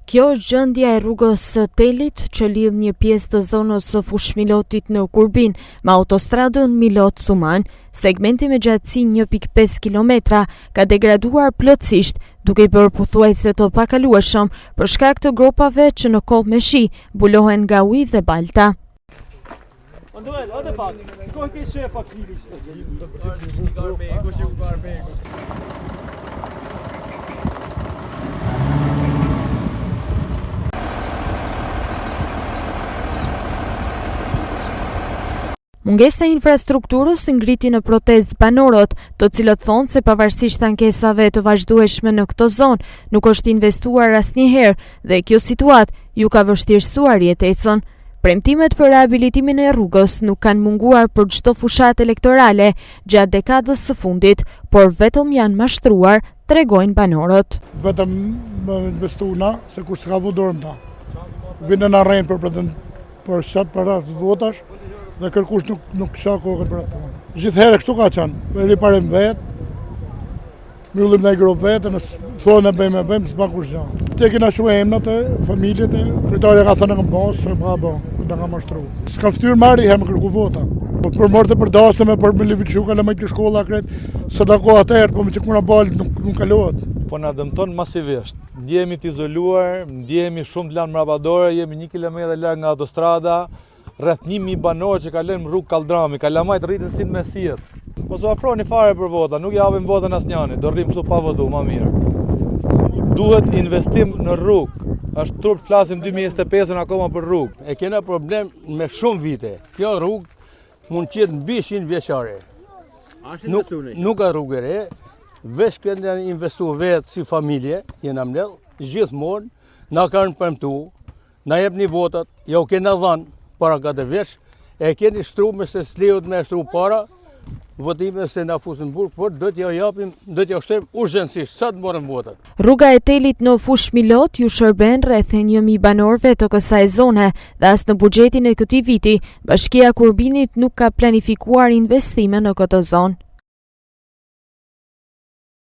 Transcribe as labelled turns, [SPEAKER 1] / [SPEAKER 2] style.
[SPEAKER 1] Kjo është gjendja e rrugës së telit që lidh një pjesë të zonës së Fushë-Milotit në Kurbin me autostradën Milot-Thumanë. Segmenti me gjatësi 1.5 kilometra ka degraduar plotësisht, duke i bërë pothuajse të pakalueshëm për shkak të gropave që në kohë me shi mbulohen nga uji dhe balta. Mungesa e infrastrukturës ngriti në protestë banorët, të cilët thonë se pavarësisht ankesave të vazhdueshme në këtë zonë, nuk është investuar asnjëherë dhe kjo situatë ju ka vështirësuar jetesën. Premtimet për rehabilitimin e rrugës nuk kanë munguar për çdo fushatë elektorale gjatë dekadës së fundit, por vetëm janë mashtruar, tregojnë banorët.
[SPEAKER 2] Vetëm me investu na, se kush s'ka vu dorën ta. Vinë na rrejnë për pretend, për shat për rast votash dhe kërkush nuk nuk sha kokën për atë punë. Gjithherë kështu ka qenë, riparim vetë, Mbyllim ndaj gropë vetë, në thonë e bëjmë e bëjmë, s'ba kush gja. Te kena shu emnat e familjet e, kryetari ka thënë e kam bo, s'e ka bo, na ka mashtru. S'ka ftyrë marrë i herë me kërku vota. Po për morë të për dasëm e për me lëvizhu kalamajt ke shkolla krejt, së da ko atëherë, po me që kuna balë nuk, nuk kalohet.
[SPEAKER 3] Po na dëmton masivisht. Ndjehemi të izoluar, ndjehemi shumë të lanë mbrapa dore, jemi një kilometër larg nga autostrada, Rreth 1000 banorë që kalojnë rrugë kalldrami, kalamajt rriten si në mesjetë. Mos u afroni fare për vota, nuk i japim votën asnjanit, do rrim kështu pa votu, ma mirë. Duhet investim në rrugë. Është turp flasim 2025-ën akoma për
[SPEAKER 4] rrugë. E kena problem me shumë vite. Kjo rrugë mund të jetë mbi 100 vjeçare. Nuk, nuk a rrugë e re, veç kena investu vetë si familje, jena mbledh, gjithmonë, na kanë premtu, Na jepni votat, ja u kena dhanë para 4 vjesh, e keni shtru me se s'lejohet me shtru para, votime se na fusin burg, por do t'ja japim, do t'ja shtrojmë urgjentisht, sa të marrim votat.
[SPEAKER 1] Rruga e telit në Fushë Milot ju shërben rreth 1000 banorëve të kësaj zone dhe as në buxhetin e këtij viti, Bashkia e Kurbinit nuk ka planifikuar investime në këtë zonë.